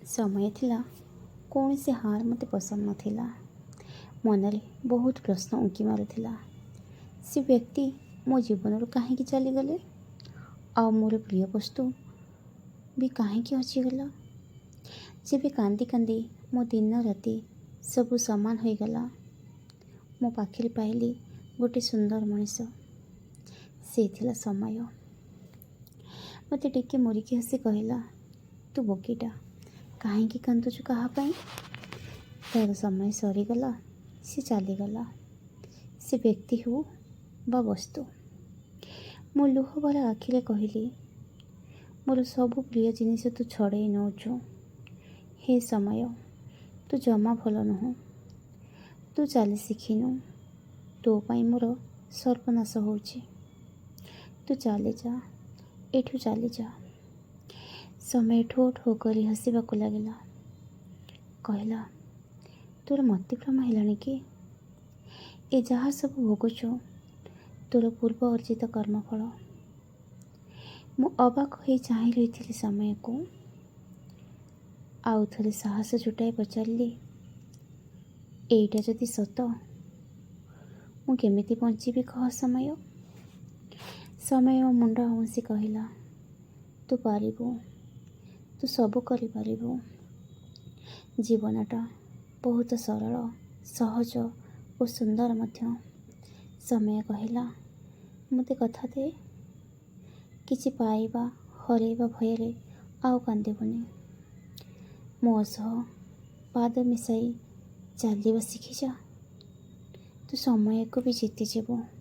ସମୟ ଥିଲା, କୌଣସି ହାର ମୋତେ ପସନ୍ଦ ନଥିଲା। ମନରେ ବହୁତ ପ୍ରଶ୍ନ ଉଙ୍କି ମାରୁଥିଲା। ସେ ବ୍ୟକ୍ତି ମୋ ଜୀବନରୁ କାହିଁକି ଚାଲିଗଲେ? ଆଉ ମୋର ପ୍ରିୟ ବସ୍ତୁ ବି କାହିଁକି ହଜିଗଲା? ଯେବେ କାନ୍ଦି କାନ୍ଦି ମୋ ଦିନ ରାତି ସବୁ ସମାନ ହୋଇଗଲା, ମୋ ପାଖରେ ପାଇଲି ଗୋଟେ ସୁନ୍ଦର ମଣିଷ। ସେ ଥିଲା ସମୟ। ମୋତେ ଟିକେ ମୁରୁକି ହସି କହିଲା, "ତୁ ବୋକିଟା, କାହିଁକି କାନ୍ଦୁଛୁ କାହା ପାଇଁ? ତାର ସମୟ ସରିଗଲା, ସେ ଚାଲିଗଲା, ସେ ବ୍ୟକ୍ତି ହେଉ ବା ବସ୍ତୁ।" ମୁଁ ଲୁହଭରା ଆଖିରେ କହିଲି, "ମୋର ସବୁ ପ୍ରିୟ ଜିନିଷ ତୁ ଛଡ଼େଇ ନେଉଛୁ। ହେ ସମୟ, ତୁ ଜମା ଭଲ ନୁହଁ। ତୁ ଚାଲି ଶିଖିନୁ। ତୋ ପାଇଁ ମୋର ସର୍ବନାଶ ହେଉଛି। ତୁ ଚାଲିଯା, ଏଠୁ ଚାଲିଯା।" ସମୟ ଠୋ ଠୋ କରି ହସିବାକୁ ଲାଗିଲା। କହିଲା, "ତୋର ମତିଭ୍ରମ ହେଲାଣି କି? ଏ ଯାହା ସବୁ ଭୋଗୁଛୁ, ତୋର ପୂର୍ବ ଅର୍ଜିତ କର୍ମଫଳ।" ମୁଁ ଅବାକ ହୋଇ ଚାହିଁ ରହିଥିଲି ସମୟକୁ। ଆଉ ଥରେ ସାହସ ଜୁଟାଇ ପଚାରିଲି, "ଏଇଟା ଯଦି ସତ, ମୁଁ କେମିତି ବଞ୍ଚିବି କହ ସମୟ?" ସମୟ ମୁଣ୍ଡ ଆଉଁସି କହିଲା, "ତୁ ପାରିବୁ। ତୁ ସବୁ କରିପାରିବୁ। ଜୀବନଟା ବହୁତ ସରଳ, ସହଜ ଓ ସୁନ୍ଦର ମଧ୍ୟ।" ସମୟ କହିଲା, "ମୋତେ କଥା ଦେ, କିଛି ପାଇବା ହରେଇବା ଭୟରେ ଆଉ କାନ୍ଦିବୁନି। ମୋ ସହ ପାଦ ମିଶାଇ ଚାଲିବା ଶିଖିଯା। ତୁ ସମୟକୁ ବି ଜିତିଯିବୁ।"